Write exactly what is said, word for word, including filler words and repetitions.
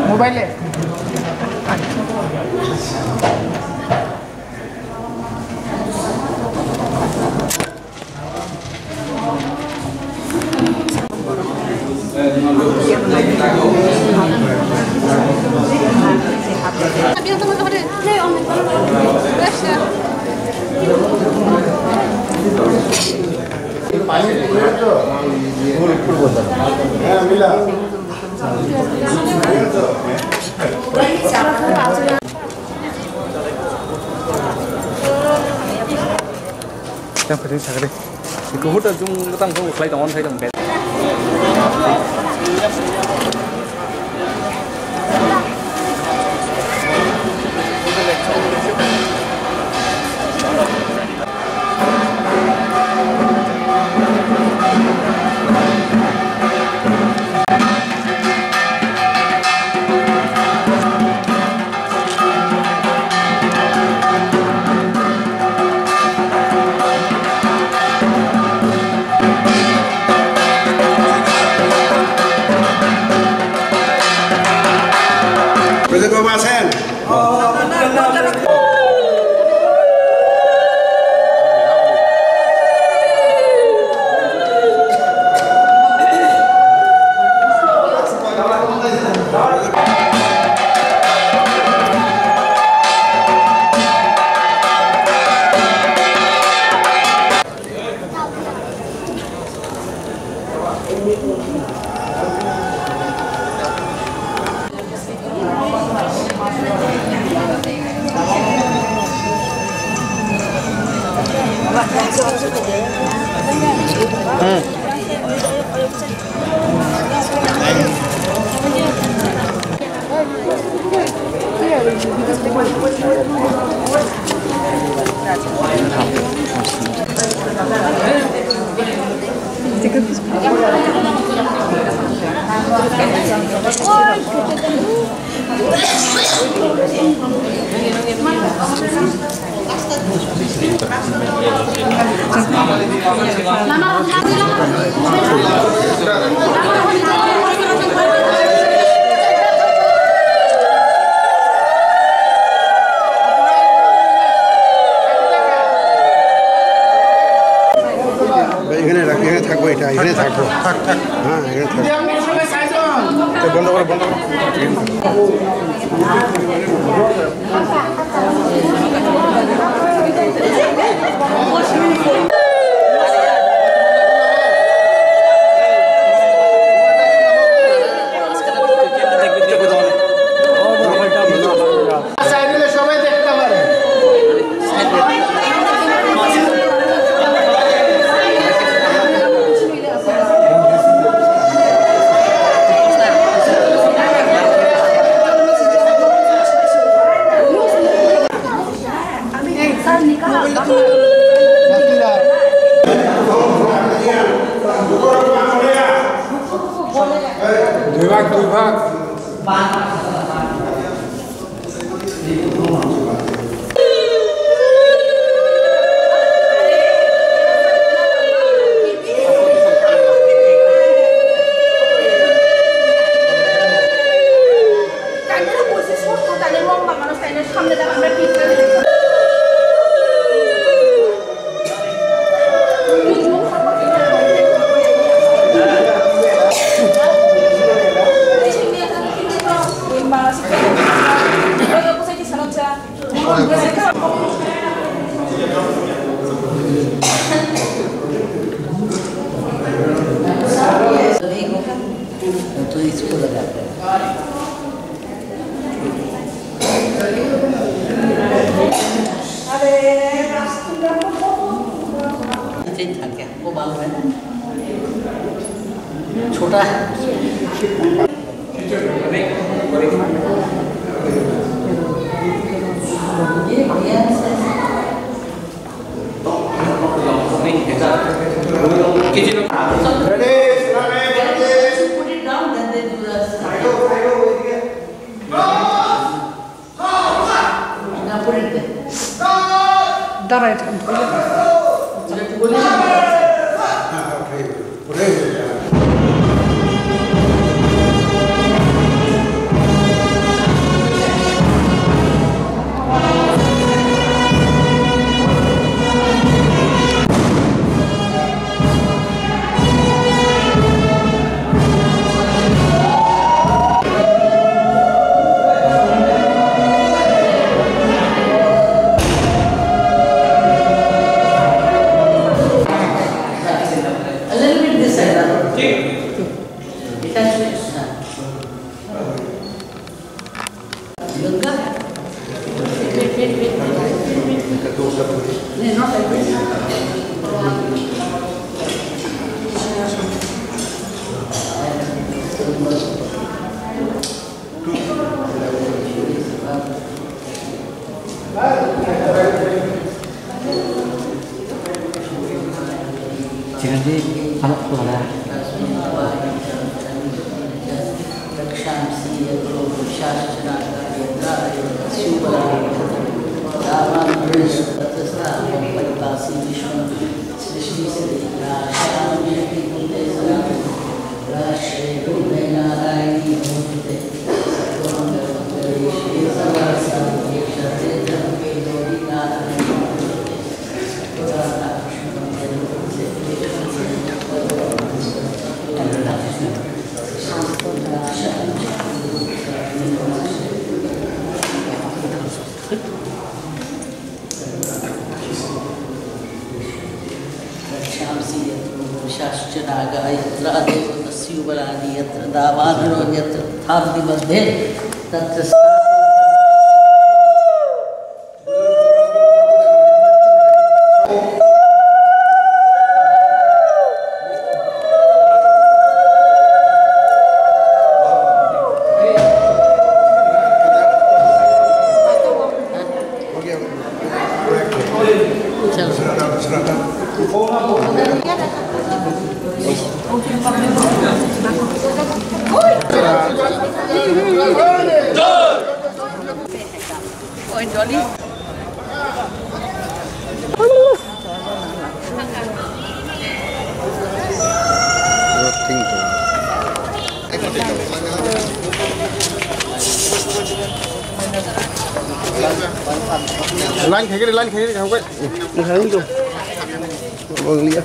Mobile. Tang phating sakri. Kubuta jung tang jung khlai tong on khai tong. President Baba Sen. ভাই, এখানে রাখ, এখানে থাকবো, এটা এখানে থাকবো। থাক, থাক। হ্যাঁ, এখানে থাক। তো বন্ধ করো, বন্ধ করো। দুই ভাগ, দুই ভাগ। था क्या? वो बालू है ना, छोटा है। ये भैया से Ready, Put it down, then they do the Now put it there. Давай. A little bit this side. It has to be, uh, Ganga? Wait, wait, wait, wait, wait, wait, wait. No, not like this. Chiranjeev, ano khulala. रक्षांसि यत्र पुरुषाश्च नागाः यत्र देवतस्युबलानि यत्र दावानलो यत्र धाम्नि मध्ये तत्र Oi, Dolly. Line khaikhe, line khaikhe, khaikhe. Bang liya.